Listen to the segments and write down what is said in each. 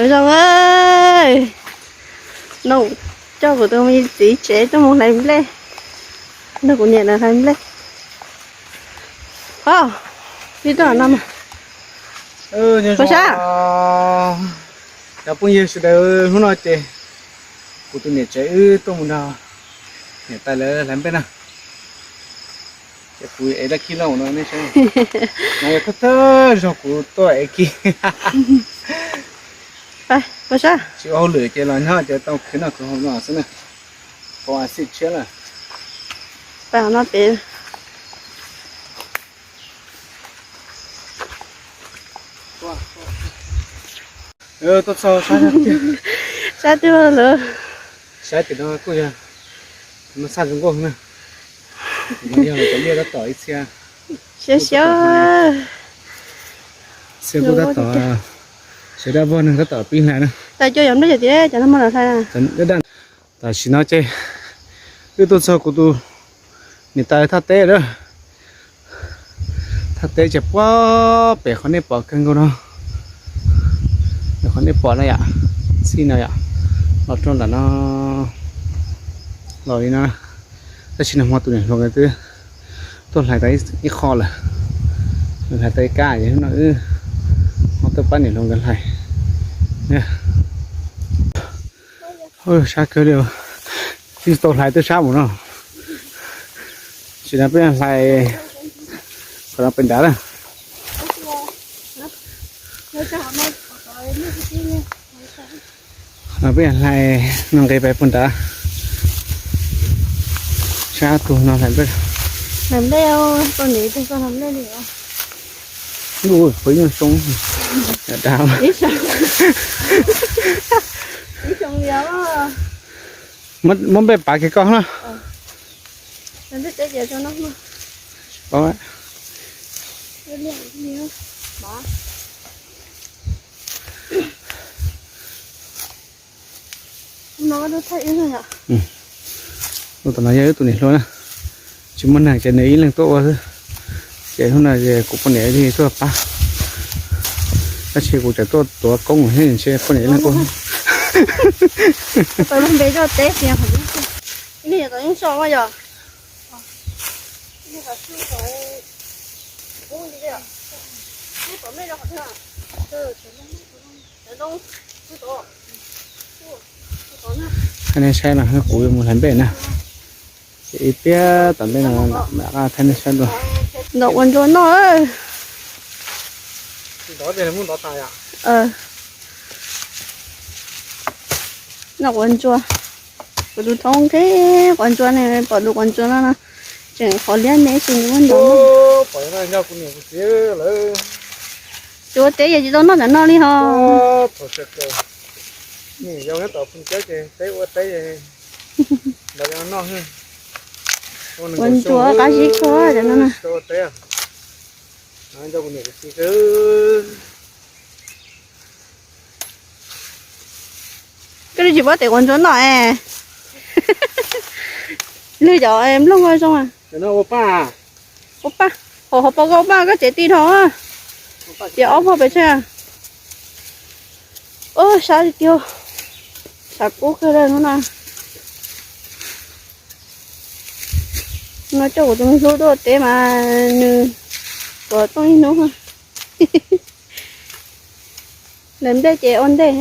Zoo, no coj kuv tus me txiv tsev tuaj mus hlais nplej, nrog kuv niam hlais nplej. Os, li rau no mas. Nyob zoo cov phooj ywg sawv daws, hnub no ces kuv tus niam tsev wb tuaj mus nrog niam tais lawv hlais nplej na. Ces kuv ev dab khib loj no nej saib, no yog thawj thawj zaug kuv tuaj ev khib. Tsis ua hauj lwm ces los nyob ces tau khwv noj khwv haus no xwb na. Tau xij tshiab lawm. Tuaj txog sab tiag, sab tiag lawm. Sab tim no kuj yog no txhaj zoo nkauj na. Yog cov liaj tab tom ib txhia, siab siab, txhia kuj tab tom, sawv dab vog neeg tab tom pib hlais na. Tam sim no ces wb tuaj txog kuv tus niam tais thaj teb lawm. Thaj teb ces puag pem qhov nej pom kawg nkaus no, qhov nej pom no yom, txij no yom, los rau ntawm no, los li no. Tab sis nag hmo tus niam hluas nkawd twb tuaj hlais tau ib qho lawm, hlais tau ib kab, yog hnub no wb ho tuaj pab niam hluas nkawd hlais. Sab kawg li, tsis tau hlais twb sab mus no. Tsis no peb hlais qhov no pem nrad na. Qhov no peb hlais no nqis pais puag nrad. Sab tus no hlais nplej. Hlais nplej, tus niam tus hlais nplej li os. Ntuj, peb nyuag xyoo, da, muab nplej pav kiag koj na. Tus no yog wb tus niam hluas na, tsis muaj neeg ces nws ib leeg tuaj ua xwb. Ces hnub no ces kuv poj niam tuaj pab, tab sis kuv tseem tuaj tuav koob thiab, ntshe poj niam ib leeg ua. Nej saib no, kuv yuav mus hlais nplej na. Ces ib pliag tom ntej no mam rov qab thaij nej saib dua. Ntov quav ntsuab noj. Noj quav ntsuab. Kuv tus thoob nqhis quav ntsuab ne, pom tus quav ntsuab no no, tseem qhov liab me ib tug nws muab ntov. Ces ua teb yog tsis tau noj ntawm no li ho. Quav ntsuab qab zib kawg cov no na. Koj li tsis paub tes quav ntsuab noj es. Lwg cov nplooj zoo. Ua paj, hauv paus koj paj koj tsev ti dhau. Ces ob pog pes tsawg. Ub, sab tiag, sab kub kawg li hnub no. No coj kuv tus me hlub tuaj teb mas nws tuav tooj ib hnub. Lawv nplej ces ua ntej.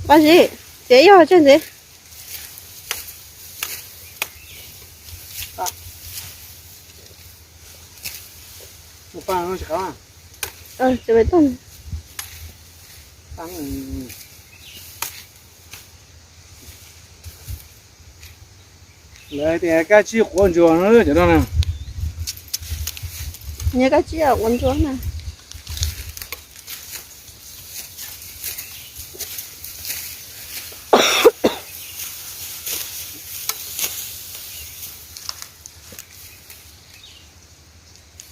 Qab zib, txiav ib hov tseg ntxiv. Lawv tias kab tsib quav ntsuab no cov no na. Nyias kab tsib quav ntsuab na.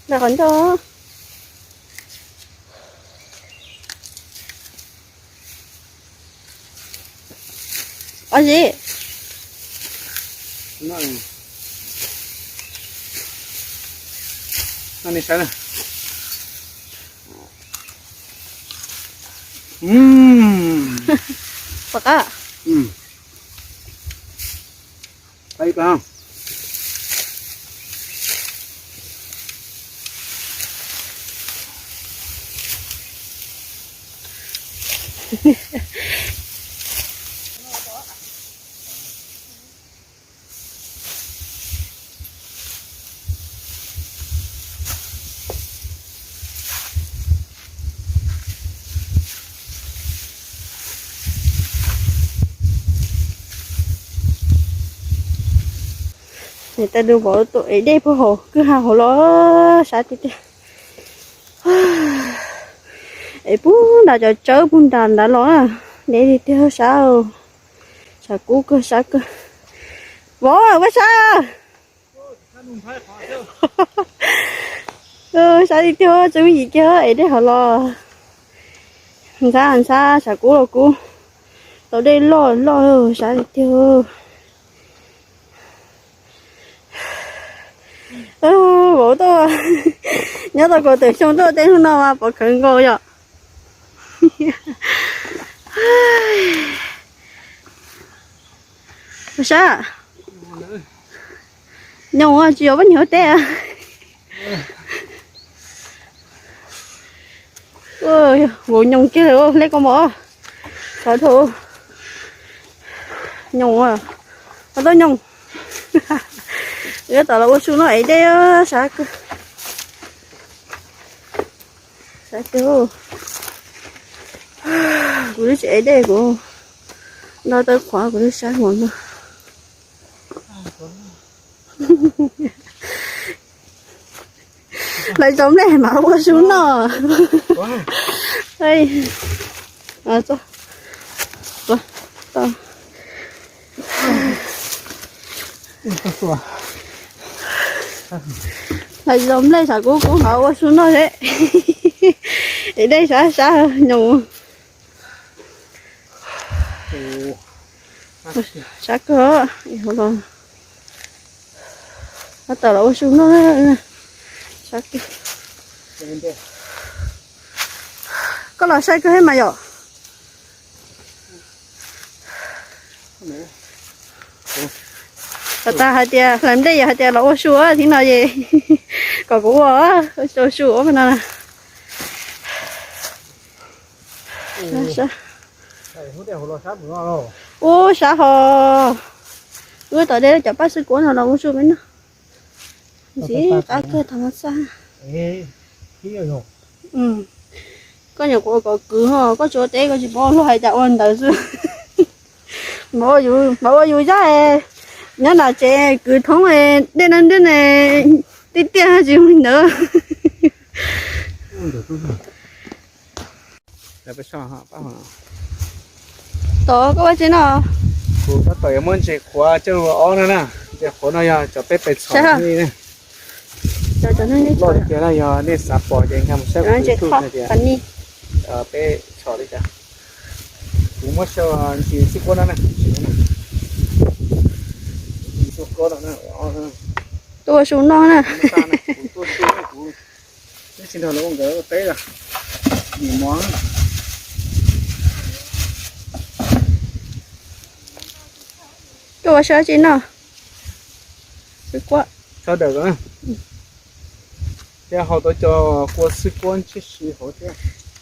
Lawv qhov ncauj. Ua si. Nej saib na. Mm. Pom qab. Mm. Qab ib pab. Niam tais lus vauv tuaj ev dej puag hauv kwj ha hauv los sab tiag tiag. Ev puag nram cov tsawb puag nram nrad los na. Dev tiag tiag sab. Sab kub kawg sab kawg. Vauv, ua sab. Sab tiag tiag, tsoom me nyuam kiag ev dej hauv los. Ntxhab ntxhab, sab kub los kub. Tau dej loj loj sab tiag tiag. Vauv tuaj, nyob tau kaum tawm xyoo tuaj tej hnub no mas pov khawv nkaus yom. Ua sab. Nyoos tsis yog pab niag huab teb. Vauv nyoos kiag lawm, hle koj mov. Xav dhau. Nyoos, ho tau nyoos. Wb tom los ua su noj ev dej, sab kawg. Sab kawg. Kuv twb tsis ev dej, kuv noj tawb qhuav kuv twb sab nkaus no. Lawv zov nplej mas ua su noj. Lawv zov nplej, sab kub kub, ho ua su noj thiab. Ev dej sab sab nyoos. Sab kawg, hauv los. Tab tom los ua su noj. Sab kawg. Koj los sai kawg thiab mas yom. Has tas hais tias hlais nplej yog hais tias los ua su thiab no es kom kuv ua, ua su ua no. Ub, sab hos. Wb tom dej cov paj xwb kuab no los ua su me no. Ntxiv qab kawg thaum no xwb. Koj nyuam qhuav kom kwv ho koj tsis ua teb, koj tsis paub luag hais cas ua ntawd xwb. Mas ua yus zaj, nyob nram tsev kwv thoob dej nab ntiab ne, tiaj tiaj tsis ua li ntawd. Tom koj ua tsi no? Kuv tab tom yuav muab ntses qhuav coj los ua ob no na. Ntses qhuav no yog cov peb pais txhom li na. Loj tiag tiag na, yog nej xav pom ces nkag mus saib kuv YouTube hais tias peb txhom li cas. Kuv muab sau ntsis xwb kuab no na. Ntsis xwb kuab no na. Tuaj ua su noj na. Kuv twb tsis nrog lawv ua nkawd ua teb los. Dim mov. Koj ua sab tsi no? Xwb kuab. Sab daws na. Thiab hau tau cov kua xwb kuab ntshiab si hauv thiab.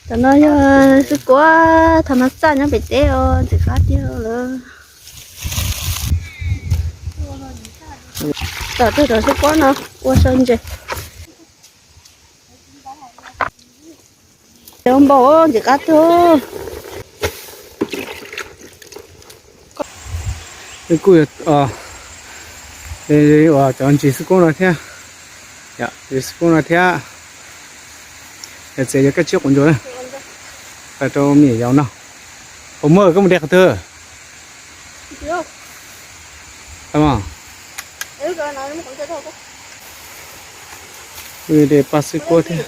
Cov no yog xwb kuab thas mas txaj nyob pem teb os, ntxim qab tiag lawm. Tom tag cov xwb kuab no ua sau ntses. Cov npau ntxim qab tiag. Kuj ua cov ntsis xwb kuab no thiab, ntsis xwb kuab no thiab. Yog txiav cov kab tsib quav ntsuas na, tau rau me nyuam yaus noj. Hauv muag koj mus de qhov twg? De paj xwb kuab thiab.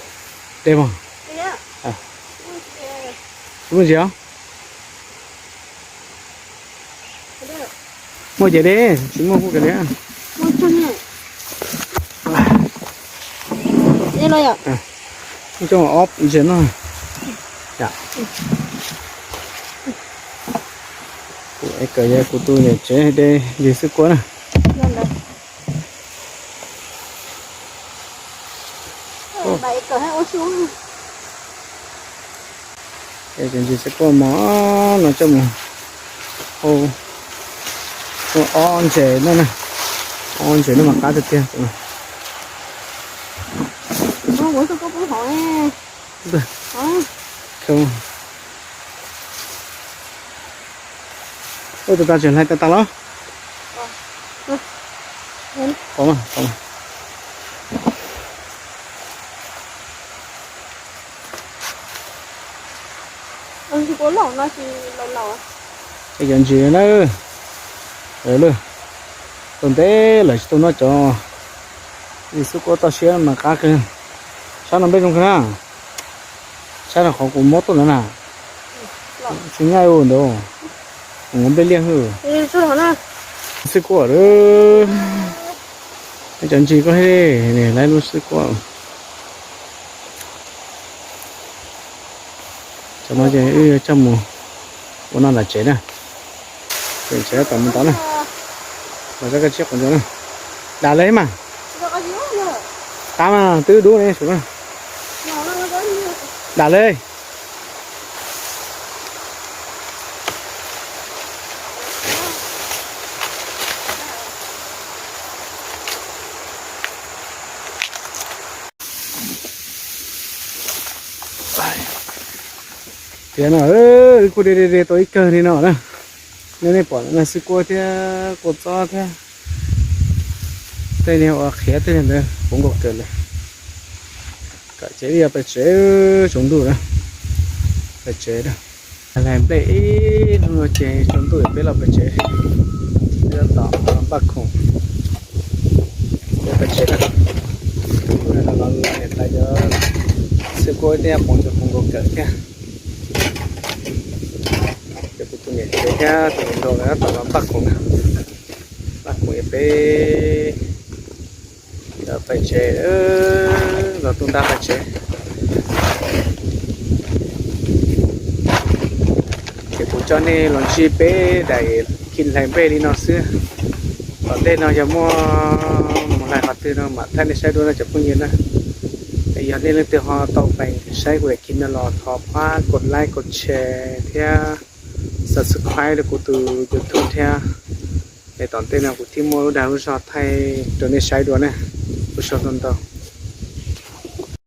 De mog. Tsis muaj ntsis os? Muaj ces de, tsis muaj kuj kav liam. Muaj coj ob ntses no. Kuv ev kawm yog kuv tus niam tsev de ntsis xwb kuab na. Cov ntsis xwb kuab mos no coj mus hau, ob ntses no na, ob ntses no mas qab tiag tiag. Ua tus tas tseem hlais tas tas los. Cov ntsis na, lawv tau ntev lawm tsis tau noj cov ntsis xwb kuab toj siab mas qab kawg. Sab no npej zoo kawg na. Sab no qhov kuv muab tuaj ntawd na. Tsis nyaj ua ntawd, kuv muab nplej liaj hwj. Xwb kuab, cov ntsis koj hej, lawv lub xwb kuab. Cov no ces wb yuav coj mus ua noj nram tsev na. Tsev tom mus tod na. Los zov koj tsiab quav ntsuas na. Dam le mas. Qab mas twb dub ne sum na. Dam le. Tias no, wb kuj de de de tau ib kawg li no na. Nej, nej pom no xwb kuab thiab kua txob thiab tej niag uas qhiav tej niag ntawd puv nkaus kawg lawm. Kom ces wb yuav pais tsev, tsaus ntuj na. Pais tsev na. Hlais nplej ib hnub no ces tsaus ntuj peb los pais tsev. Peb los tom npaj khoom, peb pais tsev na. Los niam tais cov xwb kuab thiab puv nkaus kawg thiab. Ces kuv tus niam tsev thiab tus niam nraug nkawd tom los npaj khoom na. Npaj khoom es peb pais tsev, los tu nra pais tsev. Ces kuv coj nej los ntsib peb daim clip hlais nplej li no xwb. Tom ntej no yog muaj mus hlais qhov twg no mam thaij nej saib dua no cov phooj ywg na. Yog nej leej twg ho tau peem saib kuv daim clip no los thov pab kos like, kos share thiab subscribe rau kuv tus YouTube thiab. Es tom ntej no kuv thiaj muaj lub dag lub zog thaij rau nej saib dua na. Ua tsaug ntau ntau.